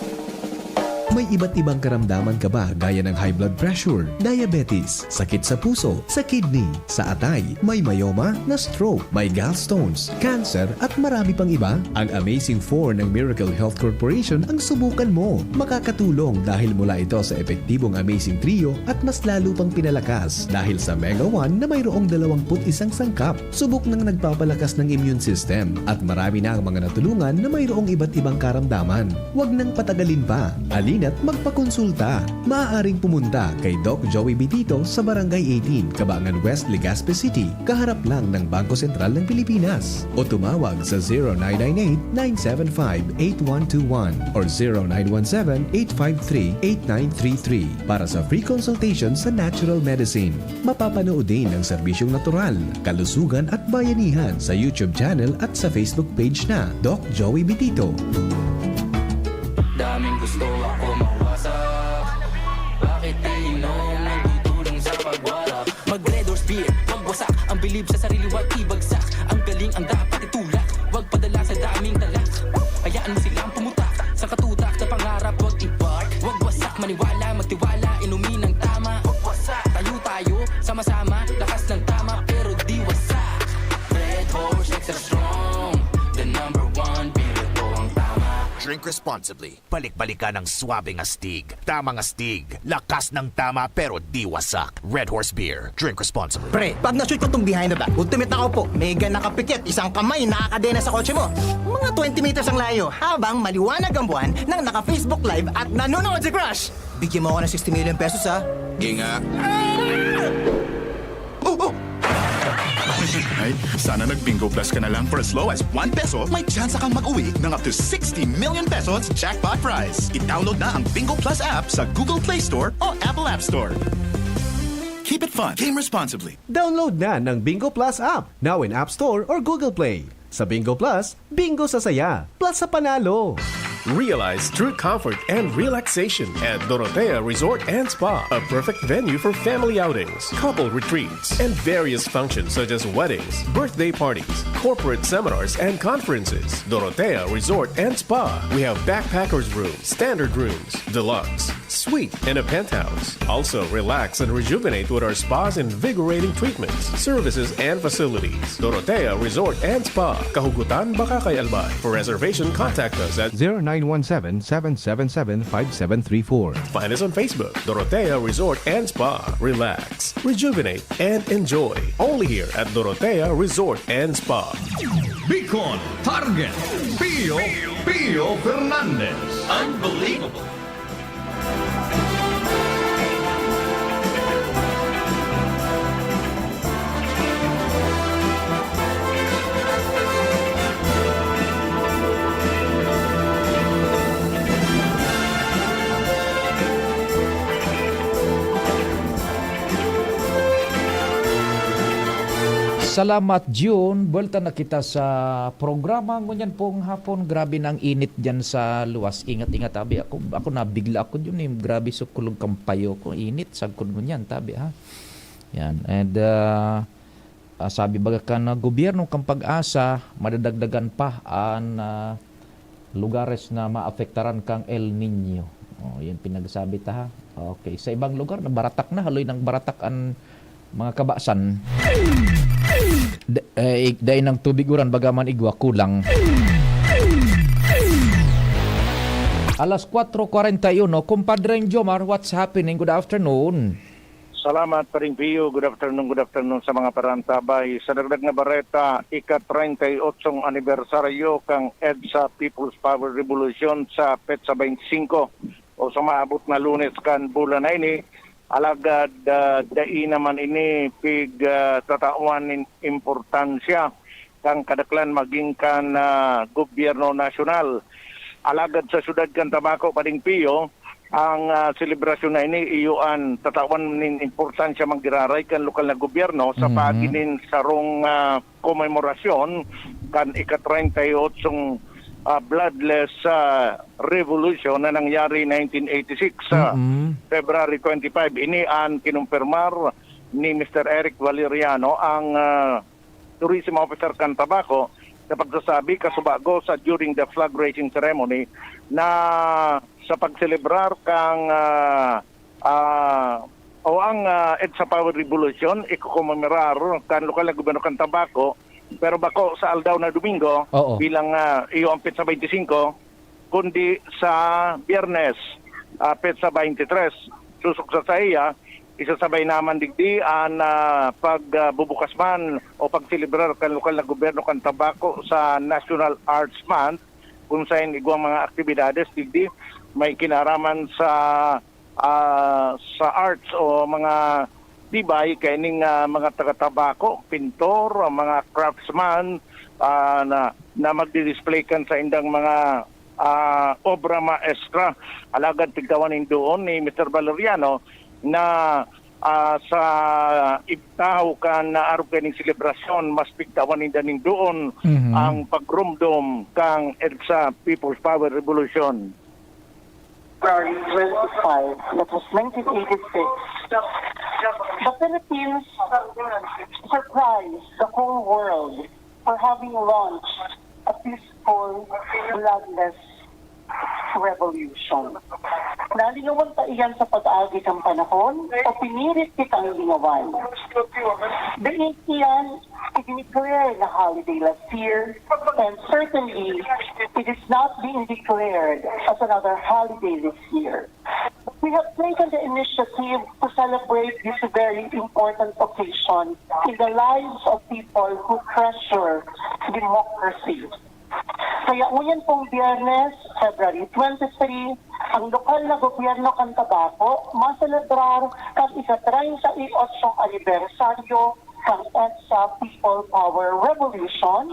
May iba't ibang karamdaman ka ba, gaya ng high blood pressure, diabetes, sakit sa puso, sa kidney, sa atay, may myoma, na-stroke, may gallstones, cancer, at marami pang iba? Ang Amazing Four ng Miracle Health Corporation ang subukan mo. Makakatulong dahil mula ito sa epektibong Amazing Trio at mas lalo pang pinalakas dahil sa Mega One na mayroong dalawang put isang sangkap. Subok nang nagpapalakas ng immune system at marami na ang mga natulungan na mayroong iba't ibang karamdaman. Huwag nang patagalin pa. Halina't magpakonsulta. Maaaring pumunta kay Doc Joey Bitito sa Barangay eighteen, Cabangan West, Legazpi City, kaharap lang ng Bangko Sentral ng Pilipinas. O tumawag sa zero nine nine eight, nine seven five, eight one two one or zero nine one seven, eight five three, eight nine three three para sa free consultation sa natural medicine. Mapapanood din ang serbisyong natural, kalusugan at bayanihan sa YouTube channel at sa Facebook page na Doc Joey Bitito. Daming gusto ako mawasak. Bakit iinom? Nagtutulong sa pagwala. Mag Red Horse Beer, wag wasak. Ang bilib sa sarili, wag ibagsak. Ang galing ang dapat itulak. Wag padala sa daming talak. Hayaan mo silang pumutak. Sa katutak, sa pangarap, wag i-park. Wag wasak, maniwala, magtiwala. Inumin ang tama. Wag wasak. Tayo tayo, sama-sama. Lakas ng tama, pero di wasak. Red Horse, extra strong. The number one, beer, ito ang tama. Drink responsibly. Balik-balikan ang suabing astig. Tamang astig. Lakas ng tama pero di wasak. Red Horse Beer. Drink responsibly. Pre, pag na-shoot ko tong behind the back, ultimate na ako po. May gan nakapikit, isang kamay, nakakadena sa kotse mo. Mga twenty meters ang layo, habang maliwanag ang buwan nang naka-Facebook Live at nanonood si Crush. Bigyan mo ako ng sixty million pesos, ha? Ginga. Oh, oh! Ay, sana nag-Bingo Plus ka na lang. For as low as one peso, may tsansa kang mag-uwi ng up to sixty million pesos jackpot prize. I-download na ang Bingo Plus app sa Google Play Store o Apple App Store. Keep it fun. Game responsibly. Download na ng Bingo Plus app, now in App Store or Google Play. Sa Bingo Plus, bingo sa saya, plus sa panalo. Realize true comfort and relaxation at Dorotea Resort and Spa, a perfect venue for family outings, couple retreats, and various functions such as weddings, birthday parties, corporate seminars, and conferences. Dorotea Resort and Spa. We have backpackers room, standard rooms, deluxe, suite, and a penthouse. Also, relax and rejuvenate with our spa's invigorating treatments, services, and facilities. Dorotea Resort and Spa, Kahugutan, Bacacay, Albay. For reservation, contact us at zero nine one seven, seven seven seven, five seven three four. Find us on Facebook, Dorotea Resort and Spa. Relax, rejuvenate, and enjoy. Only here at Dorotea Resort and Spa. Bicol Target, Pio, Pio Fernandez. Unbelievable. Salamat, June. Buwelta na kita sa programa ngunyan pong hapon. Grabe na ang init diyan sa luwas. Ingat-ingat, abi. Ako, ako nabigla ako diyan, eh. Grabe sukulog kan payo ko. Init, sagkod ngunyan, tabi, ha? Yan. And, ah, ah, sabi baga kan, ah, gobyerno kan PAGASA, madadagdagan pa an, ah, lugares na maapektaran kan El Niño. Oh, yan pinagsabi ta, ha? Okay. Sa ibang lugar, nabaratak na. Haloy nang baratak an mga kabasan. Da-, eh, ig-, dai nang tubig uran, bagaman igwa, kulang. Alas kwatro kwarenta y uno, Kumpadreng Jomar, what's happening? Good afternoon. Salamat, Paring Pio. Good afternoon, good afternoon sa mga parantabay. Sa dagdag na bareta, ika-treinta y ocho anibersaryo kan EDSA People's Power Revolution sa petsa twenty-five o sa maabot na Lunes kan bulan na ini, alagad, ah, dai naman ini pig, ah, tatawan nin importansya kan kadaklan magin kan, ah, gobyerno nasyonal. Alagad sa siyudad kan Tabaco, Paring Pio, ang, ah, selebrasyon na ini iyo an tatawan nin importansya manggiraray kan lokal na gobyerno sa Mhm. paagi nin sarong, ah, komemorasyon kan ika-treinta y ocho, ah, bloodless, ah, revolution na nangyari nineteen eighty-six, ah, Mm-mm. February twenty-five. Ini an kinumpirmar ni Mister Eric Valeriano, ang, ah, tourism officer kan Tabaco, sa pagsasabi kasubago sa during the flag raising ceremony na sa pagselebrar kang, ah, ah, o ang, ah, EDSA Power Revolution ikokomemorar kan lokal na gobyerno kan Tabaco, pero bako sa aldaw na Domingo Oo. bilang, ah, iyo ang petsa twenty-five, kundi sa Biyernes, ah, petsa twenty-three. Susog sa saiya, isasabay naman digdi an, ah, pag, ah, bubukas man o pagselebrar kan lokal na gobyerno kan Tabaco sa National Arts Month, kung sain igwang mga aktibidades digdi may kinaraman sa, ah, sa arts o mga tibay kaining, ah, mga taga-Tabaco, pintor, ang mga craftsman, ah, na, na magdi-display kan saindang mga, ah, obra maestra. Alagad pigtawan nin doon ni Mister Valeriano na, ah, sa ibtaw kan arog kaning selebrasyon, mas pigtawan ninda nin doon Mhm. ang pagromdom kan EDSA People's Power Revolution. February twenty-five, that was nineteen eighty-six, the Philippines surprised the whole world for having launched a peaceful, bloodless revolution. Nalingawan ta iyan sa pag-agi kan panahon o pinilit kitang lingawan? Dai iyan i-declare na holiday last year, and certainly, it is not being declared as another holiday this year. We have taken the initiative to celebrate this very important occasion in the lives of people who treasure democracy. Kaya ngunyan pong Biyernes, February twenty-three, ang lokal na gobyerno kan Tabaco maselebrar kan ika-treinta y ocho anibersaryo kan EDSA People Power Revolution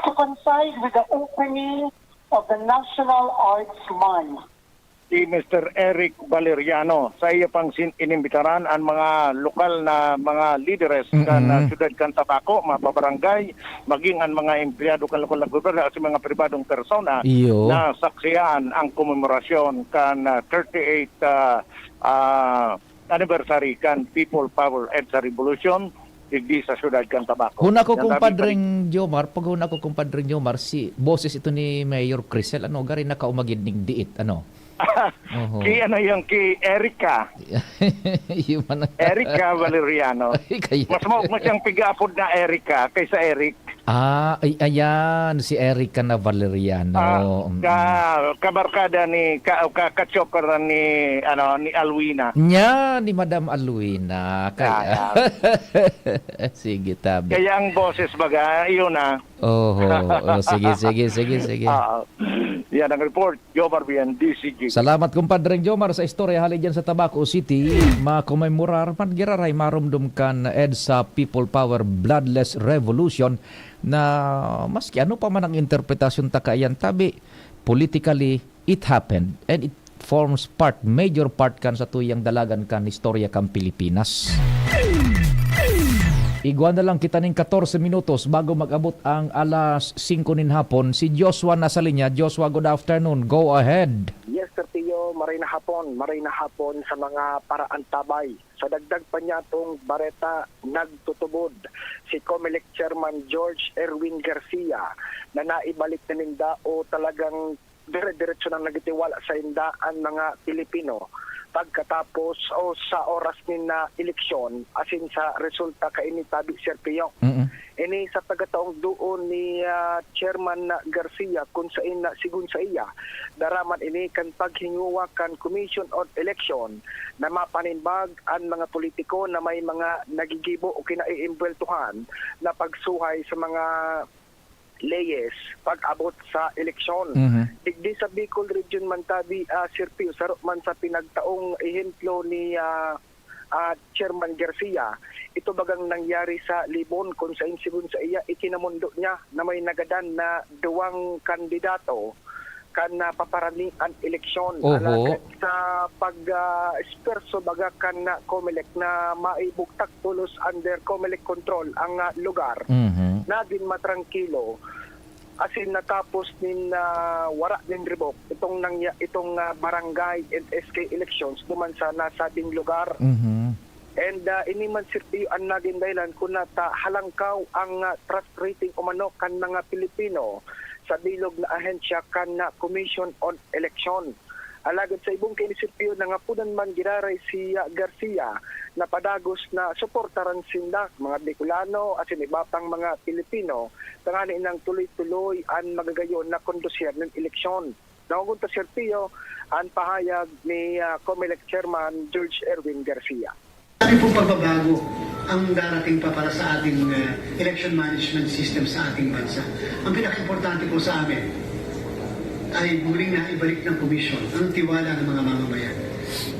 to coincide with the opening of the National Arts Month. Si Mister Eric Valeriano, sa iya pang sin-, inimbitaran an mga lokal na mga lideres kan, Mm-mm. ah, siyudad kan Tabaco, mga pabarangay, maging an mga empleyado kan lokal na gobyerno at sa mga pribadong persona Iyo. na saksihan ang komemorasyon kan, ah, thirty-eight, ah, ah, anniversary kan People Power EDSA Revolution digdi sa siyudad kan Tabaco. Huna ko, Yan, David, kumpadreng Jomar, pag huna ko, kumpadreng Jomar, si boses ito ni Mayor Crisel, ano, gari nakaumagid ning diit, ano? Oho. Ki ano yung ki Erica? Yung man ang Erica Valeriano. Ay, kaya Mas maugma siyang piga-apod na Erica kaysa Eric. Ah, ay, ayan, si Erica na Valeriano. Ah, Mm. ka-, kabarkada ni, ka-, ka-, ka-choker ni, ano, ni Alwina. Nya, ni Madam Alwina. Kaya, Ah, sige, tabi. Kaya ang boses, baga, yun na. Oho. Oh, sige, sige, sige, sige. Ah, yan ang report. Jomar Bien, D C G. Salamat, kumpadreng Jomar, sa istorya hali dyan sa Tabaco City. Makomemorar man giraray maromdom kan EDSA People Power Bloodless Revolution na maski ano pa man ang interpretasyon ta kaiyan, tabi, politically, it happened and it forms part, major part kan satuyang dalagan kan istorya kan Pilipinas. Igwa na lang kita ning katorse minutos bago mag-abot ang alas singko nin hapon. Si Joshua nasa linya. Joshua, good afternoon. Go ahead. Yes, Sir Tio. Maray na hapon. Maray na hapon sa mga paraantabay. Sa dagdag pa niya itong bareta, nagtutubod si Comelec Chairman George Erwin Garcia na naibalik na ninda o talagang dire-diretso nang nagitiwala sa inda ang mga Pilipino pagkatapos o sa oras nin na eleksyon, asin sa resulta kaini, tabi, Sir Pio. Mm-mm. Ini sa pagkataong doon ni, ah, Chairman Garcia, kun sain na, sigon sa iya, daraman ini kan paghinguwa kan Commission on Election na mapanimbag an mga politiko na may mga nagigibo o kinaiimbweltuhan na pagsuhay sa mga leyes pag-abot sa eleksyon. Mhm. Digdi sa Bicol Region man tabi, ah, Sir Pio, saro man sa pinagtaong ehemplo ni, ah, ah, Chairman Garcia, ito bagang nangyari sa Libon, kung sain sigon sa iya, ikinamundo niya na may nagadan na duwang kandidato kan, ah, paparani an eleksyon. Oho. Alagad sa pag, ah, esperso baga kan, ah, Comelec na maibugtak tolos under Comelec control ang, ah, lugar, Mhm. nagin matrangkilo, asin natapos nin, ah, wara nin ribok itong nangya-, itong, ah, barangay and S K elections duman sa nasabing lugar. Mhm. And, ah, ini man, Sir Pio, an nagin dahilan kun nata halangkaw ang, ah, trust rating umano kan mga Pilipino sa bilog na ahensya kan, ah, Commission on Election. Alagad sa ibong kaini, Sir Pio, nangapodan man giraray si, ah, Garcia na padagos na suportaran sinda, mga Bicolano asin iba pang mga Pilipino, tanganing tuloy-tuloy an magagayon na kondusir nin eleksyon. Naogon ta, Sir Pio, an pahayag ni, ah, Comelec Chairman George Erwin Garcia. Dami pong pagbabago ang darating pa para sa ating, ah, election management system sa ating bansa. Ang pinakaimportante po sa amin ay muling na ibalik ng komisyon ang tiwala ng mga mamamayan.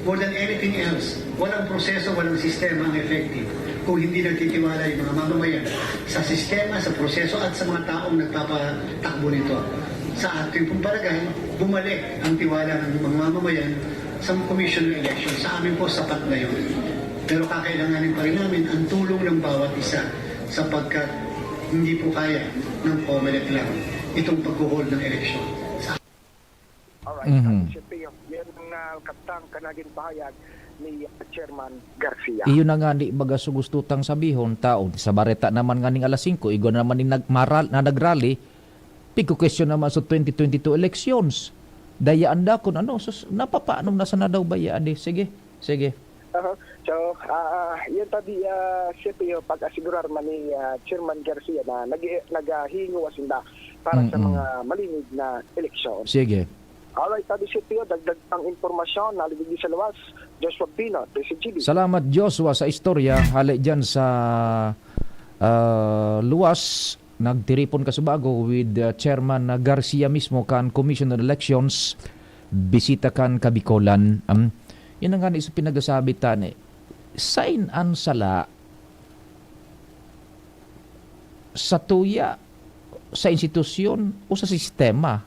More than anything else, walang proseso, walang sistema ang effective kung hindi nagtitiwala yung mga mamamayan sa sistema, sa proseso at sa mga taong nagpapatakbo nito. Sa ating pong barangay, bumalik ang tiwala ng mga mamamayan sa Commission ng Election. Sa amin po, sapat na yun. Pero kakailanganin pa rin namin ang tulong ng bawat isa sapagkat hindi po kaya ng Comelec lang itong paghuhold ng eleksyon. Sa Alright, Mhm. Sir Pio, yan ang, ah, kabtang kan nagin pahayag ni, ah, Chairman Garcia. Iyo na nga ni baga su gusto tang sabihon, taon sa bareta naman nga ning alas singko, igwa naman ning nag-, maral-, na nagrally, pigkukwestiyon naman sa twenty twenty-two elections. Dayaan da kun ano, sus, napapanom na sana daw ba ya, adi? Sige, sige. Aha. So, ah, yan tabi, ah, Sir Pio, pag-asigurar man ni, ah, Chairman Garcia na nag-, naghahingo sinda para sa Mhm. mga malinig na eleksyon. Sige. Alright, tabi Sir Pio, dagdag pang impormasyon, naliligdi sa luwas, Joshua Pino, T C G B. Salamat, Joshua, sa istorya. Hali dyan sa, ah, luwas, nagtiripon ka sa bago with, ah, Chairman, ah, Garcia mismo kan Commission on Elections, bisita kan Kabikolan. Um, yun ang nga sa pinagsasabi ta ni, sain an sala sa tuya, sa institusyon o sa sistema.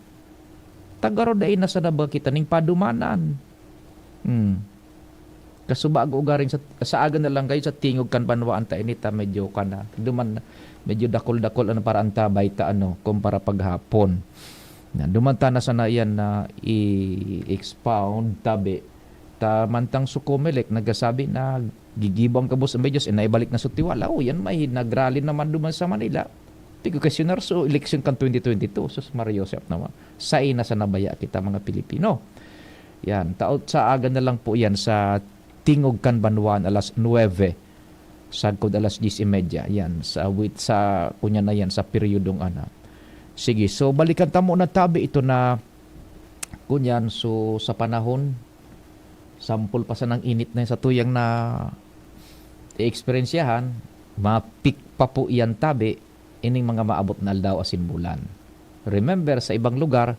Tagaro dai na sana ba kita ning padumanan? Hmm. Kasubago garing sa, sa aga na lang kayo sa tingog kan banwaan ta ini ta medyo kana. Duman, medyo dakol-dakol ano para ang tabay ta ano, kumpara paghapon. Na, duman ta na sana yan na i-expound, tabi. Ta mantang su Comelec nagsasabi na gigibo ang gabos sa medios, eh, naibalik na su tiwala. Oh, yan may nagrally naman duman sa Manila. Pigkukwestiyonar su eleksyon kan twenty twenty-two. Sus, Maria Josep naman. Sain na sana baya kita, mga Pilipino? Yan, taot sa aga na lang po yan sa tingog kan banwaan, alas nuebe, sagkod alas diyes y media. Yan, sa wit sa, kunya na yan, sa peryodong ana. Sige, so balikan ta muna tabi ito na, kunyan, so sa panahon, sampol pa sanang init na sa tuyang na i-eksperyensyahan, mapik pa po iyan tabi, ining mga maabot na aldaw asin bulan. Remember, sa ibang lugar,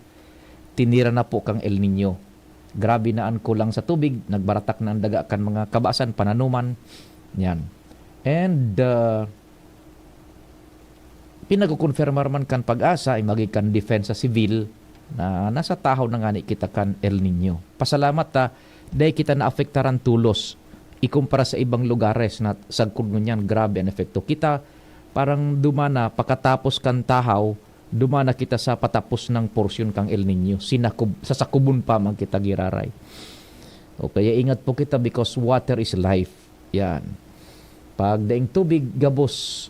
tinira na po kang El Niño. Grabe na an kulang sa tubig, nagbaratak na an daga kan mga kabasan, pananuman, yan. And, ah, pinagkukonfirmar man kan PAGASA, ay magi kan Depensa Sibil, na nasa tahaw na ngani kita kan El Niño. Pasalamat ta, dai kita naapektaran tolos, ikumpara sa ibang lugares na sagkod ngunyan, grabe an epekto. Kita, parang duman na, pakatapos kan tahaw, duman na kita sa patapos nang porsyon kang El Niño. Sinakob-, sasakobon pa man kita giraray. O kaya ingat po kita because water is life. Yan. Pag daing tubig, gabos,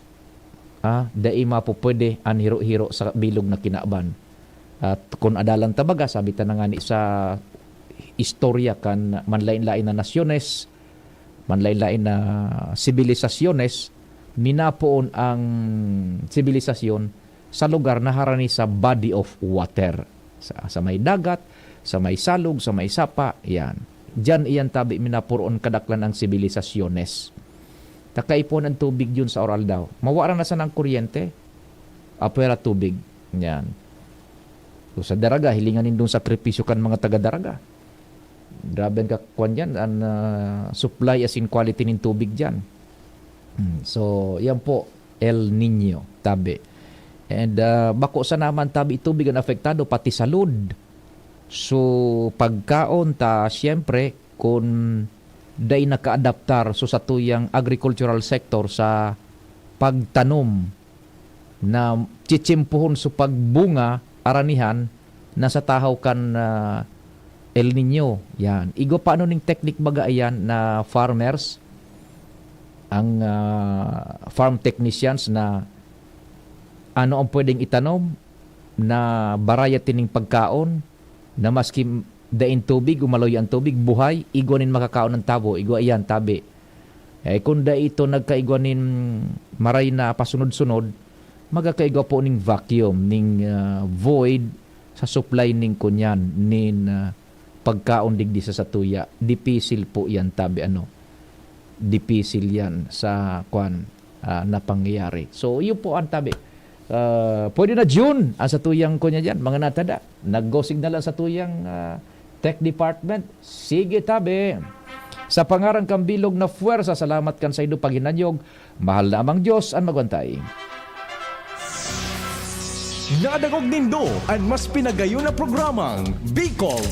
ah, dai mapupwede an hiro-hiro sa bilog na kinaban. At kun adalan ta baga, sabi ta na ngani sa istorya kan manlain-lain na nasyones, manlain-lain na sibilisasyones, minapoon ang sibilisasyon sa lugar na harani sa body of water. Sa, sa may dagat, sa may salog, sa may sapa, yan. Diyan iyan tabi minapuroon kadaklan ang sibilisasyones. Kakaipon ang tubig yun sa oral daw. Mawara na sana ang kuryente, apwera tubig. Yan. So, sa Daraga, hilingan nindong sakripisyo kan mga taga Daraga. Grabe ang kakuan yan, ang, ah, supply as in quality nin tubig dyan. Hmm, so, yan po, El Niño, tabi. And, ah, bako sa naman tabi tubig ang apektado, pati salud. So, pagkaon ta, siyempre, kung dai nakaadaptar so satuyang agricultural sector sa pagtanom na chitsimpuhon so pagbunga, aranihan, na sa tahaw kan, ah, El Niño. Yan. Igwa pa ano ning teknik baga iyan na farmers, ang, ah, farm technicians na ano ang pwedeng itanom na variety ning pagkaon na maski daing tubig, umaloy ang tubig, buhay, igwa nin makakaon ang tawo, igwa iyan, tabi. Eh, kung dai ito nagkaigwa nin maray na pasunod-sunod, magakaigwa po ning vacuum, ning, ah, void sa supply ning kunyan, nin, ah, pagkaon digdi sa satuya. Dipisil po yan, tabi, ano. Dipisil yan sa, kwan, ah, na pangyayari. So, yun po ang tabi. Ah, pwede na June, ang satuyang kunya dyan, mga natada. Nag-go signal ang satuyang, ah, tech department. Sige, tabi. Sa pangaran kan bilog na fuerza, salamat kan saindo paghinanyog. Mahal na Amang Diyos an magwantay. Nadangog nindo an mas pinagayon na programang Bicol